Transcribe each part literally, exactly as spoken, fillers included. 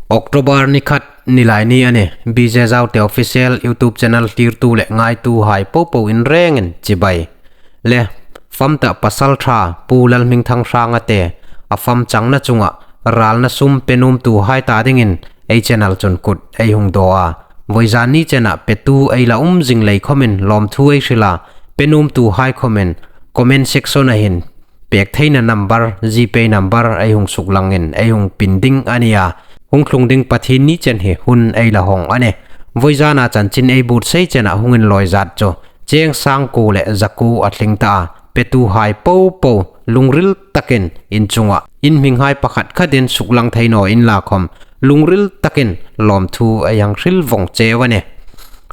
October ni khat ni lai ni a nih. B J Zaute Official YouTube channel thlirtu le ngaituhai popo in rengin chibai. Le fam ta pasalṭha Pu Lalhmingthang Hranga te a fam changna chunga ralna sum pe nuomtuhai ta dingin ei channel chun kut ei hung daw a. Vawizan ni chena petu ei la um zing lei khomin lawmthu ei hril a, pe nuomtuhai khomin comment section-a hin pek theina number, GPay number ei hung suklangin ei hung pin ding a nih a. Hung tlung ding Pathienni chen hi hun ei la hawng a nih. Vawizana chanchin ei buotsai chena hung inlawi zat chu cheng sangkuo le zakuo a tling ta a. Petuhai popo lungril takin in chunga in hminghai pakhat khatin suklang thei naw inla khawm lungril takin lawmthu ei hang hril vawng cheu a nih.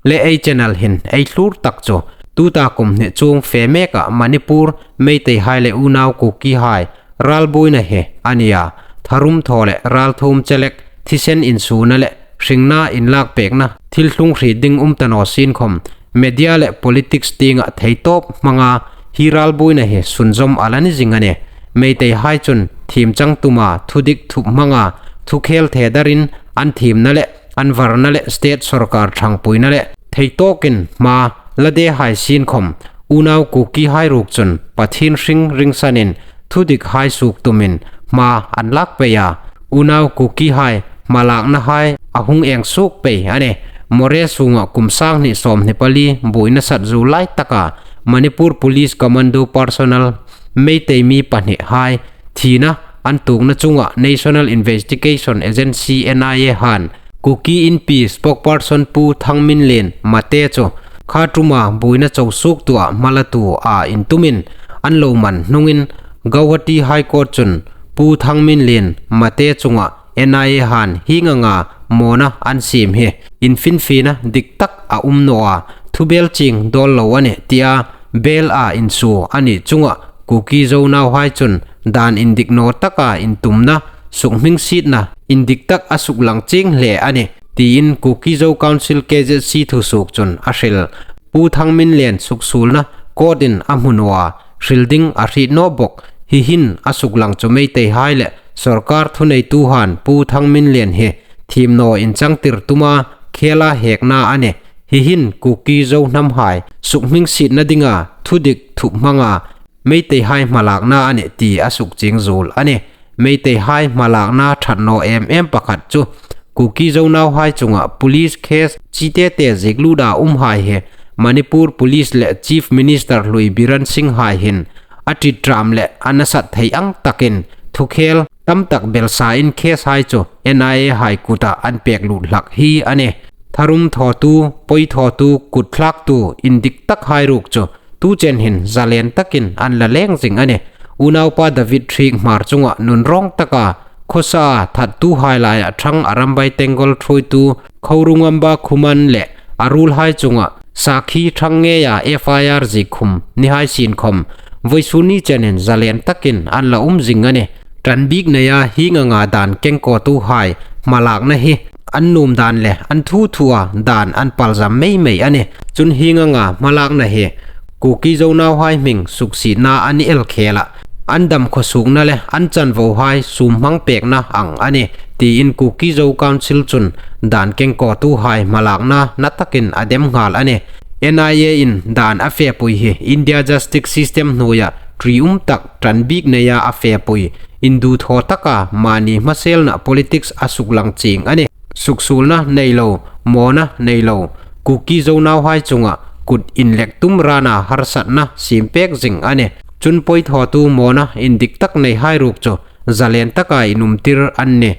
Le ei channel hin ei thlur tak chu tuta kum hni chuong fe meka Manipur Meiteihai le unau Kukihai ralbuoina hi a nih a. Tharum thaw le ralthuom chelek thisen insuona le hringna inlakpekna thil tlung hriet ding um ta naw sien khawm media le politics tienga theitawp hmanga hi ralbuoina hi sunzawm a la ni zing a nih. Meiteihai chun thiem chang tuma thudik thup hmanga thukhel the darin an thiemna le an varna le state sawrkar ṭhangpuina le theitawkin hma la de hai sien khawm unau Kukihai ruok chun Pathien hring ringsanin thudikhai suok tumin hma an lak pei a. Unau Kukihai hmalaknahai a hung eng suok pei a nih. Moreh sunga kum sang hni sawmhni pali buoina sat zuol lai taka Manipur Police Commando personnel Meitei mi pahnihai thina an tuokna chunga National Investigation Agency, N I A han Kuki Inpi spokesperson Pu Thangminlen Mate chu Khartouma buoina cho suoktua hmalatuoa intumin an lo man hnungin Guwahati High Court chun Pu Thangminlen Mate chunga N I A han hieng anga mawna an siem hi infinfiena dik tak a um naw a, thubel chieng dawl lo a nih tia bail-a insuo a nih chunga Kuki Zo nauhai chun dan indik naw taka intumna sukhmingsietna indik tak a suklang chieng hle a nih tiin Kuki Zo Council, K Z C thusuok chun a hril. Pu Thangminlen suksuolna court-in a hmu naw a, hril ding a hriet naw bawk. Hi hin a suklang chu Meiteihai le sawrkar thuneituhan Pu Thangminlen hi thiem naw inchangtir tuma khela hekna a nih. Hi hin Kuki Zo hnamhai sukhmingsietna dinga thudik thup hmanga Meiteihai hmalakna a nih ti a sukchieng zuol a nih. Meiteihai hmalakna ṭhat naw em em pakhat chu Kuki Zo nauhai chunga police case chi te te ziekluta umhai hi Manipur Police le Chief Minister hlui Biren Singh hai hin a ṭiṭam le a nasat thei ang takin thukhel tam tak belsain case hai chu N I A hai kuta an pek lut hlak hi a nih. Tharum thawtu, poi thawtu, kut thlaktu indik takhai ruok chu tu chen hin zalen takin an la leng zing a nih. Unaupa David Thik Hmar chunga nunrawng taka khawsa thattuhai laia ṭhang Arambai Tenggol ṭhuoitu Khorungamba Khuman le a ruolhai chunga sakhi ṭhang ngeia F I R ziek khum nihai sien khawm vawisun ni chenin zalen takin an la um zing a nih. Ṭanbik neia hieng anga dan kengkawtuhai hmalakna hi an nuom dan le an thu thua dan an palzam mei mei a nih. Chun hieng anga hmalakna hi Kuki Zo nauhai hming suksietna a ni el khela an dam khawsuokna le an chanvohai sum hmang pekna ang a nih tiin Kuki Zo Council chun dan kengkawtuhai hmalakna na takin a dem nghal a nih. N I A-in dan a fepui hi India justice system hnuoia ṭium tak ṭanbik neia a fepui, indu thaw taka mani hmaselna politics a suklang chieng a nih. Suksuolna nei lo, mawna nei lo, Kuki Zo nauhai chunga kut inlek tum rana harsatna siem pek zing a nih. Chun poi thawtu mawna indik tak neihai ruok chu zalen taka inumtir an nih.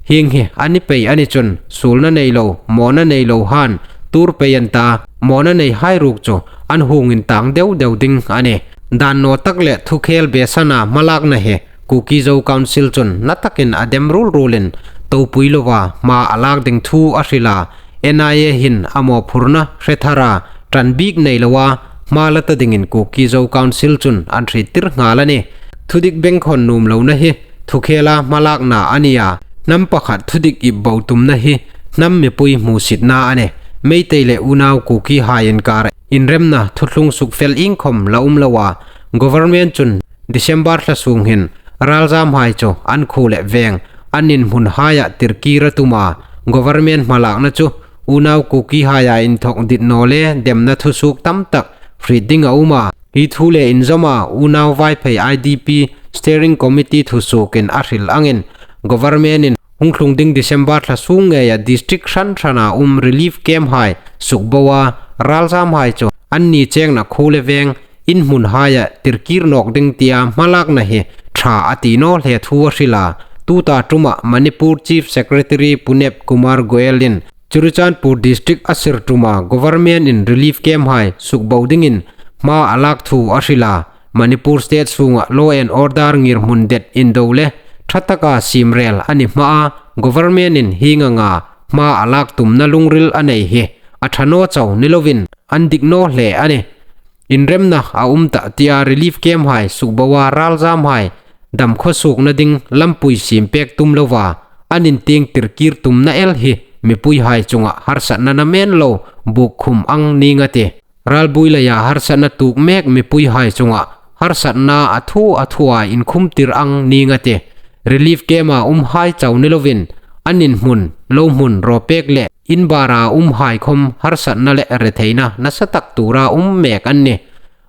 Hieng hi a ni pei a ni chun suolna nei lo, mawna nei lo han tuor pei an ta, mawna neihai ruok chu an hung intang deu deu ding a nih. Dan naw tak le thukhel besana hmalakna hi Kuki Zo Council chun na takin a dem ruol ruolin topui loa hma a lak ding thu a hril a, N I A hin a mawphurna hre thara ṭanbik nei loa hma la ta dingin Kuki Zo Council chun an hriettir nghal a nih. Thudik bengkhawn nuom lona hi thukhela hmalakna a nia, hnam pakhat thudik ip bo tumna hi hnam mipui hmusietna a nih. Meitei le unau Kukihai inkara inremna thuthlung sukfel iengkhawm la um loa, government chun December thla sung hin ralzamhai chu an khuo le veng an inhmunhaia tirkir a tum a. Government hmalakna chu unau Kukihaia inthawk dit naw le demna thusuok tam tak hriet ding a um a. Hi thu le inzawma unau Vaiphei I D P Steering Committee thusuokin a hril angin, government-in hung tlung ding December thla sung ngeia district hran hrana um relief camp-hai sukboa, ralzamhai chu anni chengna khuo le veng inhmunhaia tirkir nawk ding tia hmalakna hi ṭha a ti naw hle thu a hril a. Tuta ṭuma Manipur Chief Secretary Puneb Kumar Goel-in Churachandpur District a sir ṭuma government-in relief camp-hai sukbo dingin hma a lak thu a hril a. Manipur State sunga law and order ngirhmun det indo le ṭha taka siem rel a ni hmaa, government-in hieng anga hma a lak tumna lungril a nei hi a ṭha naw chau ni lovin an dik naw hle a nih. Inremna a um ta tia relief camp-hai sukboa, ralzamhai dam khawsuokna ding lampui siem pek tum lova an intieng tirkir tumna el hi mipuihai chunga harsatna namen lo buk khum ang ning a tih. Ralbui leia harsatna tuok mek mipuihai chunga harsatna a thu a thua inkhum tir ang ning a tih. Relief camp-a umhai chau ni lovin an inhmun lo hmun raw pek le in bara umhai khawm harsatna le retheina nasa tak tura um mek an nih.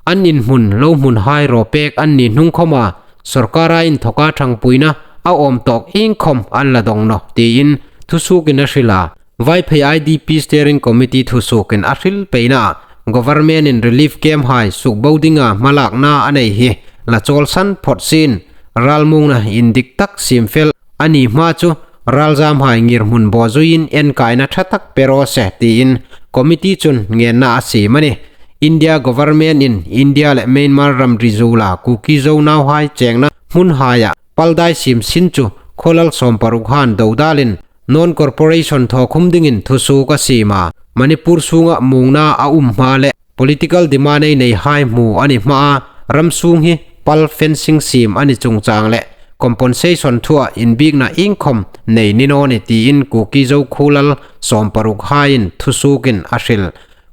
An inhmun lo hmunhai raw pek an ni hnung khawma sorkara inthawka ṭhangpuina a awm tawk iengkhawm an la dawng nawh, tiin thusuokin a hril a. Vaiphei I D P Steering Committee thusuokin a hril peina, government-in relief camp-hai sukbo dinga hmalakna a nei hi la chawlsan phawt sien, ralmuongna indik tak siem fel a ni hma chu ralzamhai ngirhmun bawzuiin enkaina ṭha tak pe raw se, tiin committee chun ngenna a siem a nih. India government-in India le Myanmar ramri zuola Kuki Zo nauhai chengna hmunhaia paldai siem sin chu khawlal sawmparuk han dodalin non-corporation thaw khum dingin thusuok a siem a. Manipur sunga muongna a um hma le political demand ei neihai hmu a ni hmaa, ram sung hi pal fencing siem a ni chungchang le compensation thua inbiekna iengkhawm nei ni naw ni, tiin Kuki Zo khawlal sawmparukhaiin thusuokin a hril.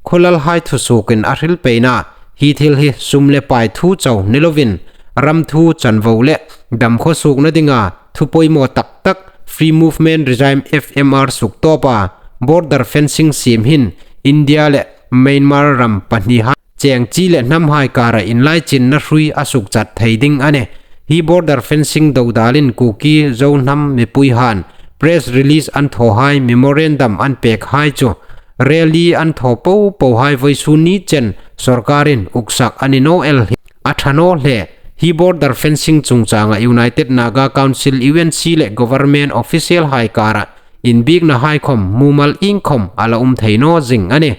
Khawlalhai thusuokin a hril peina, hi thil hi sum le pai thu chau ni lovin, ram thu chanvo le dam khawsuokna dinga thu poimaw tak tak, Free Movement Regime, F M R, suktawpa border fencing siem hin India le Myanmar ram pahnihai cheng chi le hnamhai kara inlaichinna hrui a sukchat thei ding a nih. Hi border fencing dodalin Kuki Zo hnam mipuihan press release an thawhai, memorandum an pekhai chu rally an thaw po pohai vawisun ni chen sorkarin uksak a ni naw el hi a ṭha naw hle. Hi border fencing chungchanga United Naga Council, U N C, le government officialhai kara inbieknahai khawm mumal iengkhawm a la um thei naw zing a nih.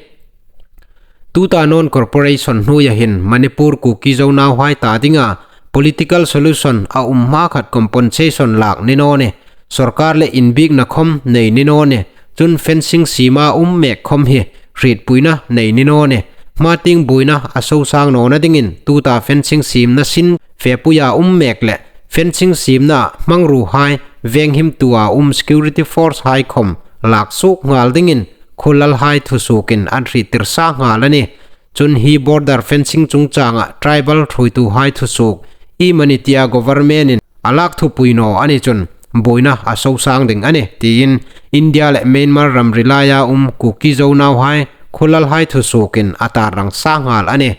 Tuta non-corporation hnuoia hin Manipur Kuki Zo nauhai ta dinga political solution a um hma khat compensation lak ni naw ni, sorkar le inbiekna khawm nei ni naw ni, chun fencing siema um mek khawm hi hrietpuina nei ni naw ni, hma tieng buoina a sosang nawna dingin tuta fencing siemna sin fepuia um mek le fencing siemna hmangruohai venghimtua um security forcehai khawm lak suok nghal dingin khawlalhai thusuokin an hriettir sa nghal a nih. Chun hi border fencing chungchanga tribal ṭhuoituhai thusuok iemani tia governmentin a lak thupui naw a ni chun buoina a sosang ding a nih, tiin India le Myanmar ramri laia um Kuki Zo nauhai khawlalhai thusuokin a tarlang sa nghal a nih.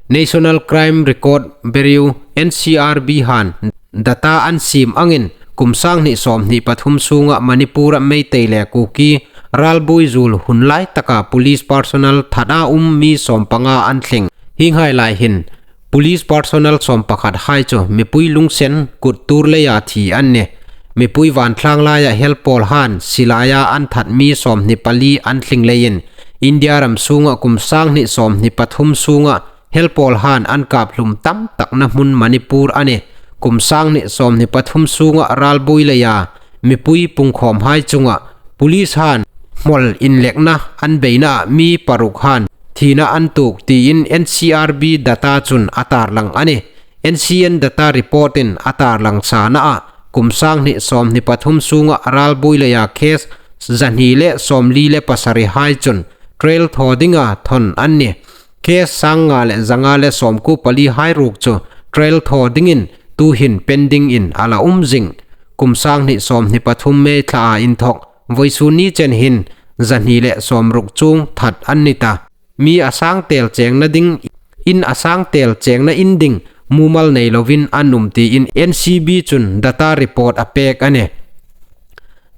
National Crime Record Bureau, N C R B han data an siem angin kum sanghni sawmhni pathum sunga Manipura Meitei le Kuki ralbuoi zuol hun lai taka police personnel thata um mi sawmpanga an tling. Hienghai lai hin police personnel sawmpakhathai chu mipui lungsen kut tuor leia thi an nih. Mipui vantlang laia helpawlhan silaia an that mi sawmhni pali an tling leiin India ram sunga kum sanghni sawmhni pathum sunga helpawlhan an kap hlum tam takna hmun Manipur a nih. Kum sanghni sawmhni pathum sunga ralbuoi leia mipui pungkhawmhai chunga policehan hmawl inlekna an beina mi parukhan thina an tuok, tiin N C R B data chun a tarlang a nih. N C N data reportin a tarlang sanaa kum sanghni sawmhni pathum sunga ralbuoi leia case zahni le sawmli le pasarihai chun trial thaw dinga thawn an nih. Case sangnga le zanga le sawmkuo palihai ruok chu trial thaw dingin tuhin pendingin a la um zing. kum sang hni sawmhni pathum May thla a inthok vawisun ni chen hin zahni le sawmruk chuong that an ni ta. Mi a sang tel chengna ding, in a sang tel chengna in ding mumal nei lovin an um tiin N C B chun data report a pek a nih.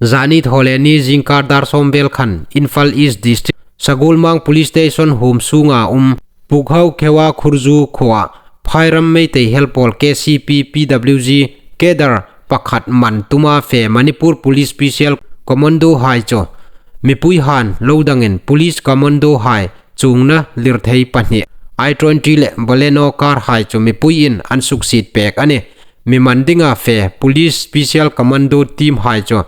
Zani thawleni zingkar dar sawm vel khan Imphal East District Sagolmang Police Station huom sunga um Pukhau Khewa Khurzu khuoa Phairam Meitei Helpawl K C P P W G cadre pakhat man tuma fe Manipur Police Special Commando hai chu mipui han lo dangin Police Commando hai chuongna lirthei pahni, I twenty le Baleno car hai chu mipuiin an suksiet pek a nih. Mi man dinga fe Police Special Commando team hai chu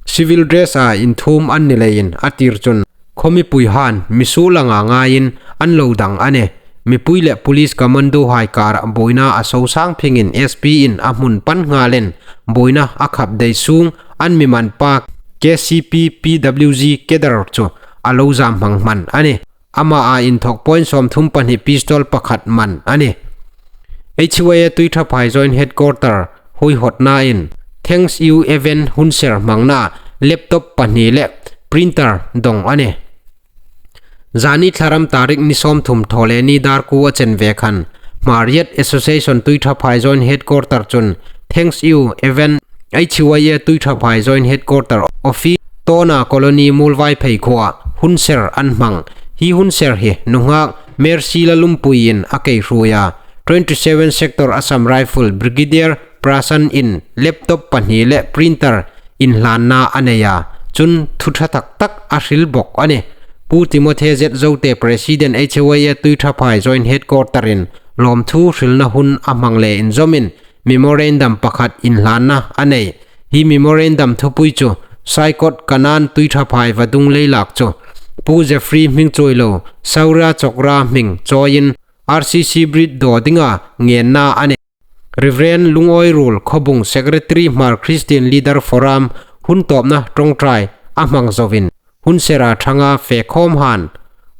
civil dress a inthuom an ni leiin a tir chun khaw mipui han mi suol anga ngaiin an lo dang a nih. Mipui le Police Commando hai kara buoina a sosang phingin S P in a hmun pan nghalin buoina a khap dei sung an mi man pa K C P P W G cadre chu a lo zam hmang hman a nih. Ama a inthok point sawmthum pahni pistol pakhat man a nih. H Y A Tuithaphai Joint Headquarter huihotna in Thanks You event hun ser hmangna laptop pahni le printer dong a nih. Zani thlaram tarik ni sawmthum thawleni dar kuo a chen ve khan Hmar Youth Association Tuithaphai Joint Headquarter chun Thanks You event H Y A Tuithaphai Joint Headquarter Office Tawna Colony Muolvaiphei khuoa hun ser an hmang. Hi hun ser hi nunghak Mercy Lalumpuiin a keihruoia, twenty seven Sector Assam Rifle Brigadier Prasan in laptop pahni le printer inhlanna a nei a, chun thu ṭha tak tak a hril bawk a nih. Pu Timothy Z Zote President H Y A Tuithaphai Joint Headquarter in lawmthu hrilna hun a hmang le inzawmin memorandum pakhat inhlanna a nei. Hi memorandum thupui chu Saikot Kanan Tuithaphai vadung leilak chu Pu Jeffrey hming chawilo Saurya Chokra hming chawiin R C C Bridge daw dinga ngenna a nih. Reverend Lungawi Ruol Khawbung Secretary Hmar Christian Leader Forum hun tawpna ṭawngṭai a hmang zoin hun sera ṭhanga fe khawm han,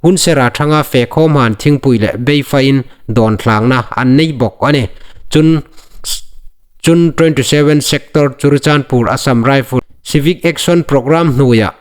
hun sera ṭhanga fe khawm han thingpui le beifain dawn thlangna an nei bawk a nih. Chun, chun twenty seven Sector Churachandpur Assam Rifle Civic Action Program hnuoia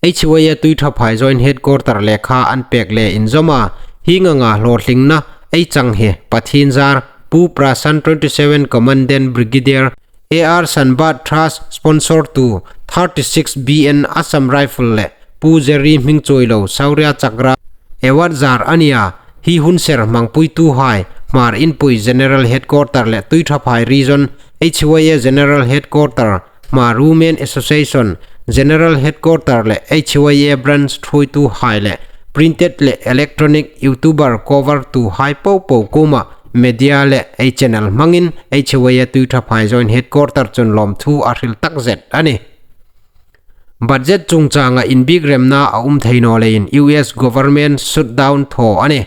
H Y A Tuithaphai Joint Headquarter lekha an pek le inzawma, hi nganga hlawtlingna ei chang hi Pathien zar Pu Prasan twenty seven Commandant Brigadier A R Sanbat Trust sponsor tu thirty six B N Assam Rifle le Pu Jerry hming chawilo Saurya Chakra award zar a nia. Hi hun ser hmangpuituhai Hmar Inpui General Headquarter le Tuithaphai Region H Y A General Headquarter, Hmar Women Association General Headquarter le H Y A Branch thuoituhai le printed le electronic YouTuber cover tuhai popo kuoma media le ei channel hmangin H Y A Tuithaphai Joint Headquarter chun lawmthu a hril takzet a nih. Budget chungchanga inbikremna a um thei naw leiin U S government shutdown thaw a nih.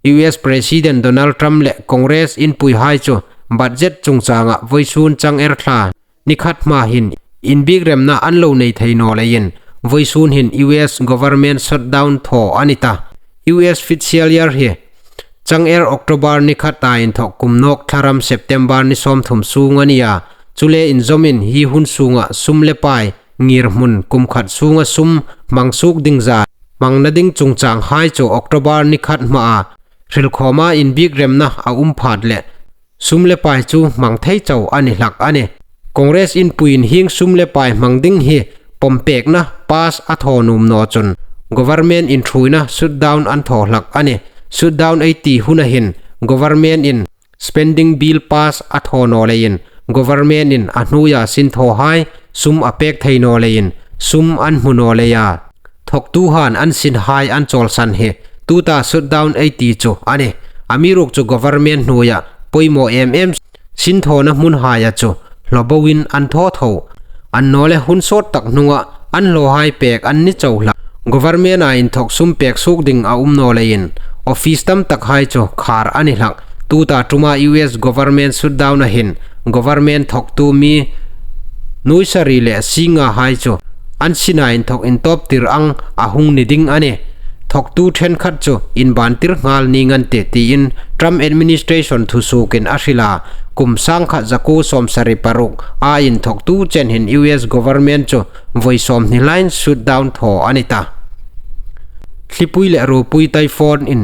U S President Donald Trump le Congress inpuihai chu budget chungchanga vawisun chang er thla ni khat hma hin inbikremna an lo nei thei naw leiin vawisun hin U S government shutdown thaw a ni ta. U S fiscal year hi chang er October ni khat a inthok kum nawk thlaram September ni sawmthum sung a nia. Chu le inzawmin hi hun sunga sum le pai ngirhmun kum khat sunga sum hmang suok ding zar hmangna ding chungchanghai chu October ni khat hmaa hrilkhawma inbikremna a um phat le sum le pai chu hmang thei chau a ni hlak a nih. Congress inpuiin hieng sum le pai hmang ding hi pawmpekna pass a thaw nuom naw chun government inṭhuoina shutdown an thaw hlak a nih. Shutdown ei ti huna hin government in spending bill pass a thaw naw leiin government in a hnuoia sin thawhai sum a pek thei naw leiin sum an hmu naw leia thawktuhan an sinhai an chawlsan hi tuta shutdown ei ti chu a nih. Amiruokchu government hnuoia poimaw em em sin thawna hmunhaia chu hlawboin an thaw tho. Annawleh hun sawt tak hnunga an hlawhai pek an ni chau hlak. Government-a inthawk sum pek suok ding a um naw leiin office tam takhai chu khar a ni hlak. Tuta ṭuma U S government shutdown-a hin government thawktu mi nuoi sari le singahai chu an sina inthawk intawp tir ang a hung ni ding a nih. Thawktu ṭhenkhat chu inban tir nghal ning an tih tiin Trump administration thusuokin a hril a. kum sangkhat zakuo sawmsari paruk a inthawk tu chen hin U S government chu voi sawmhni hlai shutdown thaw a ni ta. Thlipui le ruopui typhoon in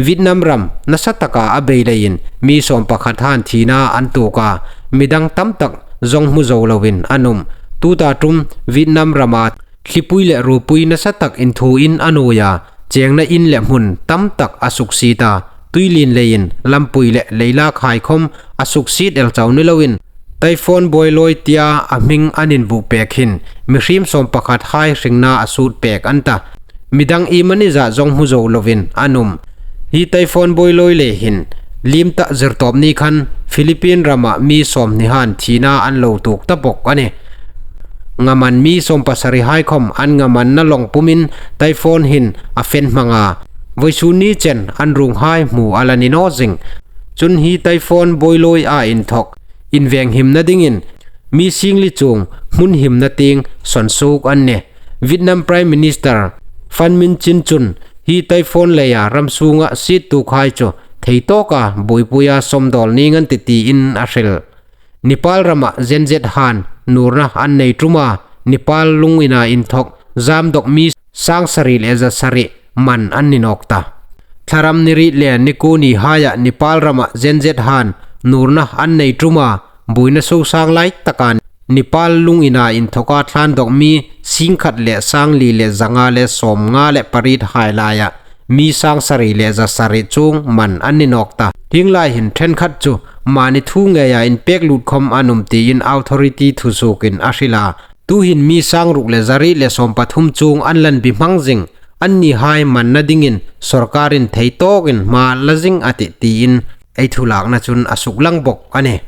Vietnam ram nasa taka a bei leiin mi sawmpakhat han thina an tuok a, midang tam tak zawng hmu zo lovin an um. Tuta ṭum Vietnam rama thlipui le ruopui nasa tak inthuin a nuoi a, chengna in le hmun tam tak a suksiet a, tuilien leiin lampui le leilak hai khawm a suksiet el chau ni loin, Typhoon Boiloi tia a hming an inbuok pek hin mihriem sawmpakhat hai hringna a sut pek an ta. Midang iemani zat zawng hmu zo lovin an um. Hi Typhoon Boiloi le hin liem ta Zirtawp ni khan Philippine rama mi sawmhni han thina an lo tuok ta bawk a nih. Ngaman mi sawmpasari hai khawm an ngamanna lawng pumin typhoon hin a fen hmang a, vawisun ni chen an ruong hai hmu a la ni naw zing. Chun hi Typhoon Boiloi a inthawk invenghimna dingin mi singli chuong hmun himna tieng sawn suok an nih. Vietnam Prime Minister Pham Minh Chinh chun hi typhoon leia ram sunga siet tuok hai chu thei tawka buoipuia sawmdawl ning an tih tiin a hril. Nepal rama Gen Z han nurna an nei ṭum a, Nepal lung ina inthawk zam dawk mi sangsari le zasari man an ni nawk ta. Thlaram ni riet le ni kuo ni haia Nepal rama Gen Z han nurna an nei ṭum a, buoina sosang lai taka Nepal lung ina inthawka thlan dawk mi singkhat le sangli le zanga le sawmnga le pariet hai laia mi sangsari le zasari chuong man an ni nawk ta. Hieng lai hin ṭhenkhat chu mani thu ngeia inpek lut khawm an um tiin authority thusuokin a hril a. Tuhin mi sangruk le zariet le sawmpathum chuong an lan bi hmang zing, anni hai manna dingin sawrkarin thei tawkin hma la zing a tih tiin ei thu lakna chun a suklang bawk a nih.